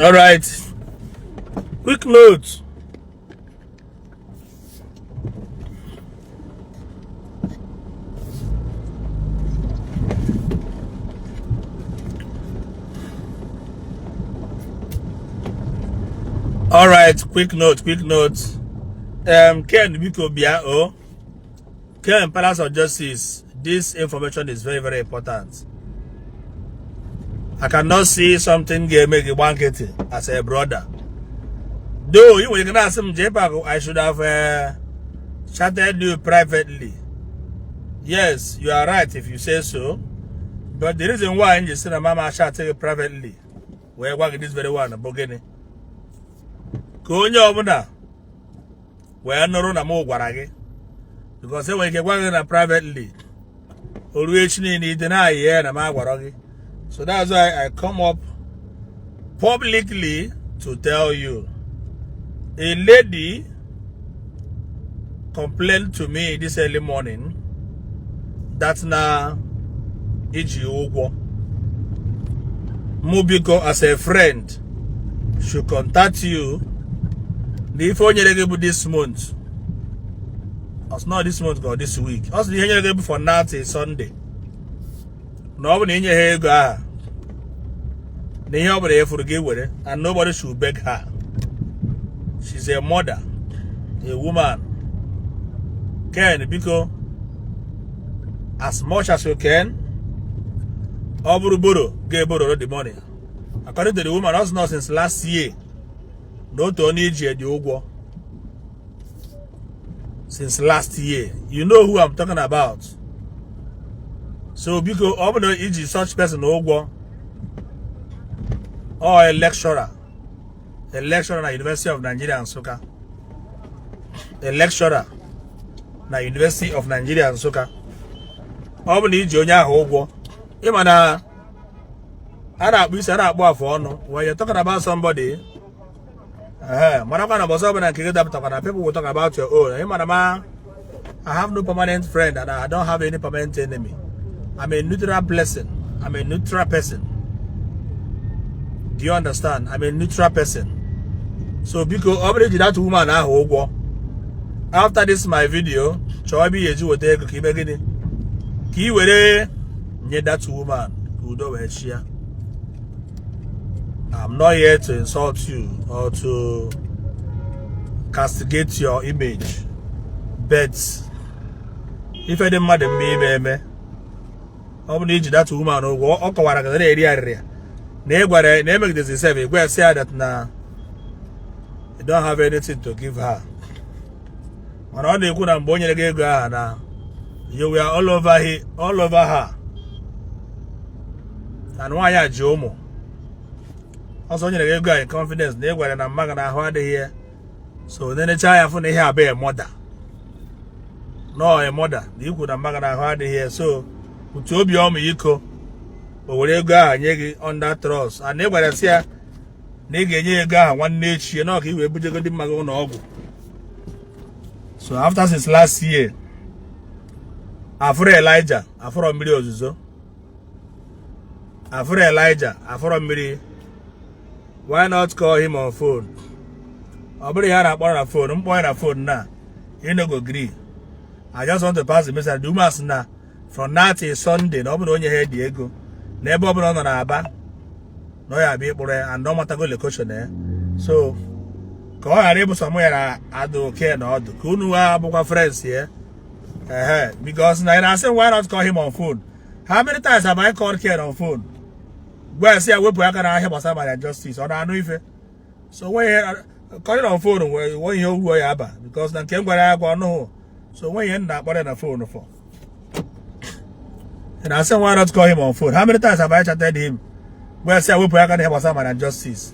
All right. Quick note. All right, quick note, quick note. Ken biko bịa o. Ken Palace of Justice, this information is very, very important. I cannot see something ga-eme gị gba nkịtị as a brother. Though you nwere ike na-asị m JPAC, I should have chatted you privately. Yes, you are right if you say so. But the reason why m ji sị na m ama chat gị privately wee gwa gị this very one bụ gịnị? Ka onye ọbụla wee nụrụ na m gwara gị, because enwere ike gwa gị na privately, o ruo echi niile ide na-ayị ya na m agwara gị. So that's why I come up publicly to tell you. A lady complained to me this early morning that na iji ụgwọ mụ biko as a friend should contact you na ife o nyere gị bụ this month. It's not this month or this week. Ọ sị na ihe nyere gị bụ for now till Sunday, na ọ bụ na inye ha ego ahụ na ihe ọ bụla efuru gị were, and nobody should beg her. She's a mother, a woman. Ken, biko, as much as you can, ọ bụrụ borrow ga-eborrow the money. According to the woman, ọ sị not since last year na otu onye iji dị ụgwọ since last year. You know who I'm talking about. So biko, ọ bụ na iji such person ụgwọ, or a lecturer na University of Nigeria Nsukka, a lecturer na University of Nigeria Nsukka, ọ bụ na iji onye ahụ ụgwọ, ịma na a na-akpụ isi, a na-akpụ afụ ọnụ. When you're talking about somebody, ee, marakwa na mbọsọ ọbụla nke gị dapụtakwa na people will talk about your own. Ịma na ma I have no permanent friend and I don't have any permanent enemy. I'm a neutral person. I'm a neutral person. Do you understand? I'm a neutral person. So biko, ọ bụrụ iji that woman ahụ ụgwọ, after this my video, chọọ ebe ị ga-eji weta ego ka ime gịnị, ka ị were nye that woman ka udo wee chịa. I'm not here to insult you or to castigate your image, but ife dị mmadụ mma ime eme, ọ bụ na iji that woman ụgwọ, ọ kọwara ka na-eri arịrịa na ị gwara na emegidezi sef, ị gwa ya sị ya that na you don't have anything to give her. Mana ọ na-ekwu na mgbe o nyere gị ego ahụ na you were all over he, all over her, and nwaanyị a ji ụmụ ọsọ. O nyere gị ego a in confidence na ị gwara na mma gị na ahụ adịghị ya. So nenecha ya fụ na ihe abụọ mother nọọ mother na ikwu na mma gị na ahụ adịghị ya. So otu obi ọmịiko, o were ego ahụ nye gị under trust, and ị gwara sị ya na ị ga-enye ya ego ahụ nwanne echi na ọ ka i wee bujego ndị mma gị ụlọ ọgwụ. So after since last year, afụrụ Elijah afụrọ mmiri ozuzo, afụrụ Elijah afụrọ mmiri. Why not call him on phone? Ọ bụrụ ihe a na-akpọrọ na phone, mkpọ ya na phone na you no go gree. I just want to pass the message. The woman sị na from now till Sunday, na ọ bụrụ na onye ha dị ego na ebe ọ bụla ọ nọ na-aba na ọ ya abịa ịkpụrụ ya, and ọ matago location ya. So ka ọ ghara ịbụ sọ mụ ya na adụ oke na ọdụ ka unu abụkwa friends ya, ehe, because na ị na-asị, why not call him on phone? How many times have I called Ken on phone, gwa ya sị ya wepụ aka n'ahịa gbasara Maria Justice? Ọ na-anụ ife. So nwe ihe calling on phone nwe ihe owuo ya aba, because na nke m gwara ya gwa ọnụhụ. So nwe ihe m na-akpọrọ ya na phone for. Ị na-asị, why not call him on phone? How many times have I chatted him, gwa ya sị ya wepụ aka n'ihe gbasara Maria Justice?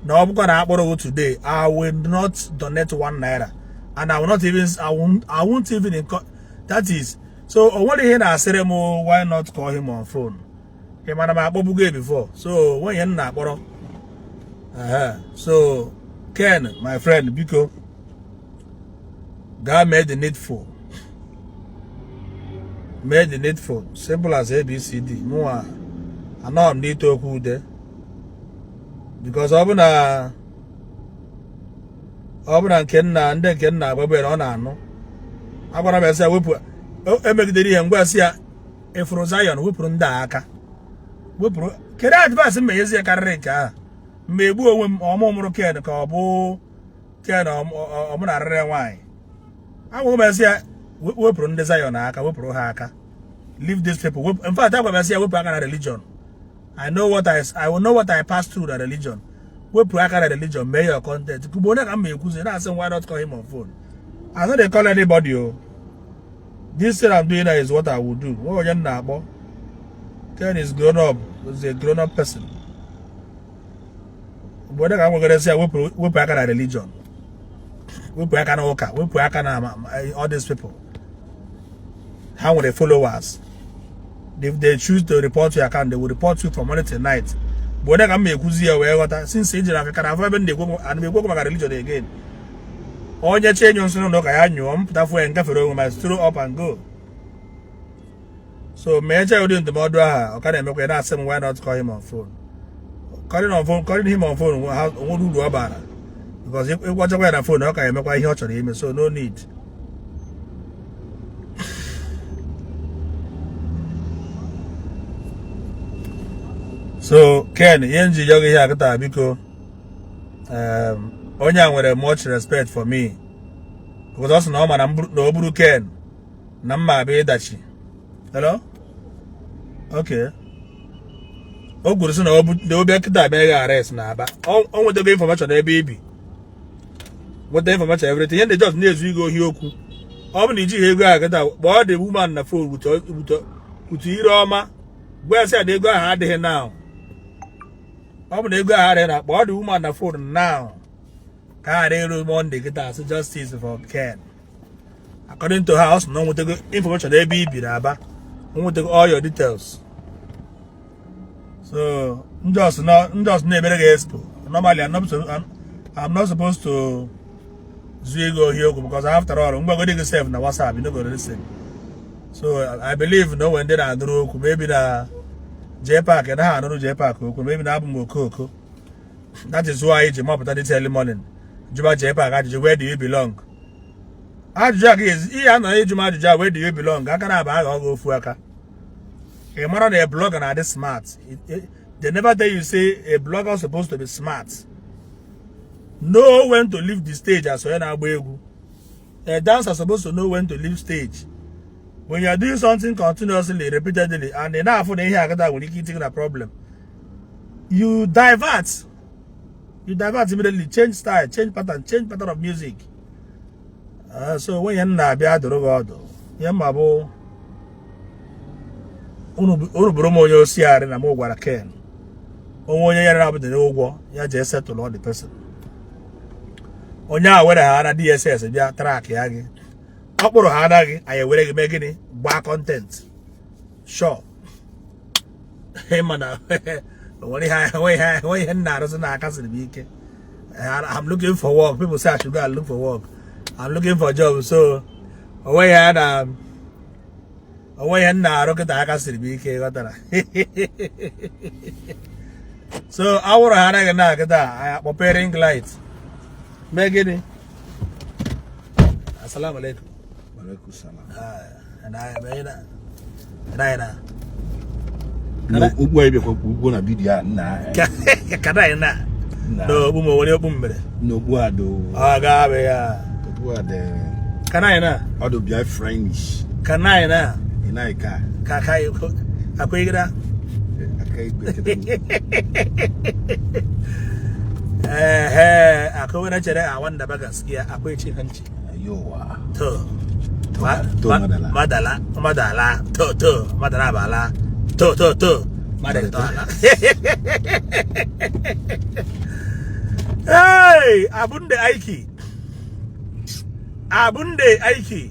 Na ọ bụkwa na akpọrọ gị today, I will not donate ₦1 and I will not even I won't even that is. So o nwere ihe na-asịrị m, why not call him on phone? Ị mana m akpọbugo ya before, so onwe ihe m na-akpọrọ. Ehe. So Ken, my friend, biko, gaa mee the needful, mee the needful. Simple as ABCD. Mụnwa anọghị m n'ite okwu ude. Because ọ bụ na nke nna ndị nke nna agbagbe na ọ na-anụ agwara m ya sị ya wepụ emegidere ihe ngwa sị ya ịfụrụ Zion, wepụrụ ndị a aka, wepụrụ. Kedu advice m menyezi ya karịrị nke ahụ? Mgbe egbu onwe m ọmụ mụrụ Ken ka ọ bụ Ken ọmụ na arịrị nwaanyị agwụ m esi ya wepụrụ ndị Zion aka, wepụrụ ha aka. Leave these people. In fact, agwa m esi ya wepụ aka na religion. I will know what I passed through na religion. Wepụ aka na religion, mee your content. Kugbo onye ka m ma ekwuzi na-asị, why not call him on phone? I no dey call anybody o. This thing I'm doing now is what I will do. Nwa onye m na-akpọ Ken is grown up, is a grown up person. Mgbe onye ka m nwegara sị ya wepụ aka na religion, wepụ aka na ụka, wepụ aka na all these people ha nwere followers. If they choose to report your account, they will report you from morning till night. Bụ onye ka m ma ekwuzi ya wee ghọta since ijiri aka kara afọ ebe m na-ekwu, ana m ekwu maka religion again. Onye che enyo nsị n'ụlọ ụka ya nyụọ m pụta fụ ya ngafere onwe ma throw up and go. So ma eche ụdị ndụmọdụ ahụ ọ ka na-emekwa ya na-asị m, why not call him on phone? Calling on phone, calling him on phone onwere uru ọ bara? Because ịgwachakwa ya na phone, ọ ka emekwa ihe ọ chọrọ ime, so no need. So Ken, ihe m ji yọ gị ihe a kịta, biko, onye a nwere much respect for me because ọ sị na ọ ma na na o buru Ken na mma abịa ịdachi. Hello, okay, o kwuru sị na ọ bịa kịta abịa gị arrest na Aba. O nwetago information ebe ibi, nweta information, everything. Ihe ndị just na-ezu ego ohi okwu. Ọ bụ na ijighị ego ahụ kịta, kpọọ the woman na phone with ire ọma, gwa ya sị ya na ego ahụ adịghị now. Ọ bụ na ego ahụ adịghị na, kpọọ the woman na phone now ka a ghara ịrụ Monday kịta asị justice for Ken. According to her, ọ sị na o nwetago information ebe i bi na Aba, o nwetago all your details. So ndị ọsọ na-emere gị expo. Normally I'm not supposed to zuo ego ohi okwu because after all, mgbagodi gị sef na WhatsApp, you no go listen. So I believe na o nwere ndị na-anụrụ okwu, maybe na JPAC na ha anụrụ JPAC okwu, maybe na abụ m okooko. That is why ji mapụta this early morning jụba JPAC ajụjụ, where do you belong? Ajụjụ a ga ihe a nọ ịjụ m ajụjụ a, where do you belong? Aka na-aba agha ọgụ ofu aka. Ị mara na a blogger na-adị smart. They never tell you say a blogger supposed to be smart, know when to leave the stage. As onye na-agba egwu, a dancer supposed to know when to leave stage. When you are doing something continuously, repeatedly, and ị na-afụ na ihe agada nwere ike itinye na problem, you divert, you divert immediately, change style, change pattern, change pattern of music. So nwunye m na-abịa dụrụ gị ọdụ, ihe mma bụ unu bụrụ m onye osiarị na m gwara Ken onwe onye ya na-abụdịrị ụgwọ ya jee settle all the person. Onye a were ha na DSS bịa track ya gị, ọ kpụrụ ha anaghị anyị ewere gị mee gịnị? Gbaa content. Sure, ịma na onwere ihe m na-arụzi na aka siri m ike. I'm looking for work. People say I should go and look for work. I'm looking for job. So onwe ya na onwe ihe m na-arụ kịta aka siri m ike, ghọtara? So awụrụ ha anaghị na kịta anyị akpọpe ring light mee gịnị? Assalamu alaikum. Alaikum salam. Ah, na na Ugbu a ịbịakwa ugbo na video a nna. Kada anyị na Nna. N'okpu m onwere okpu m mere. N'ogbu a do. Ọ ga-abụ ya. Ogbu a dị. Kana anyị na ọ dị Biafranish. Kana anyị na Ị naghị ka ka ka akwai gida. Aka igwe kịta. Eh, akwai wani shari'a wanda ba gaskiya, akwai cin hanci. Yowa. To To madala. Madala madala to madala bala to madala to ala. Hey, abun da aiki, abun da aiki,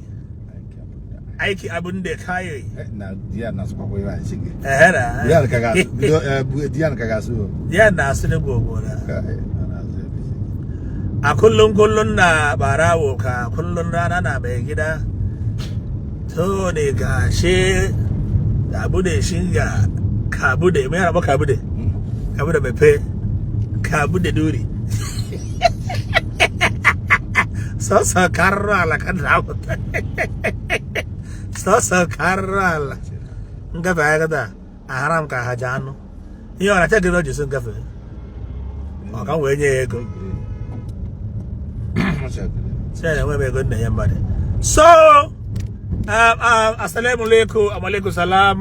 aiki abun da kayi. Na di ya na-asụkwakwa ihe a nsị gị. Eh na Di ya ka ga-asụ. Bido di ya ka ga-asụ. Ya na asịrị gogo na Ka ọ na-asụ ebe. A kullum kullum na barawo ka kullum rana na mai gida to ne ga she abu da shi ga kabu da mai raba kabu da kabu da mai fe Ka abụ deduri sọsọ ka arụrụ ala ka na-apụta, sọsọ ka arụrụ ala ngafe anya kịta ahara m ka ha ji anụ ihe ọ na-acha gị o ji so ngafe ọ ka m wee nye ya ego si ya na enwe m ego nna ya mmadụ. So assalamu alaikum, alaikum salam.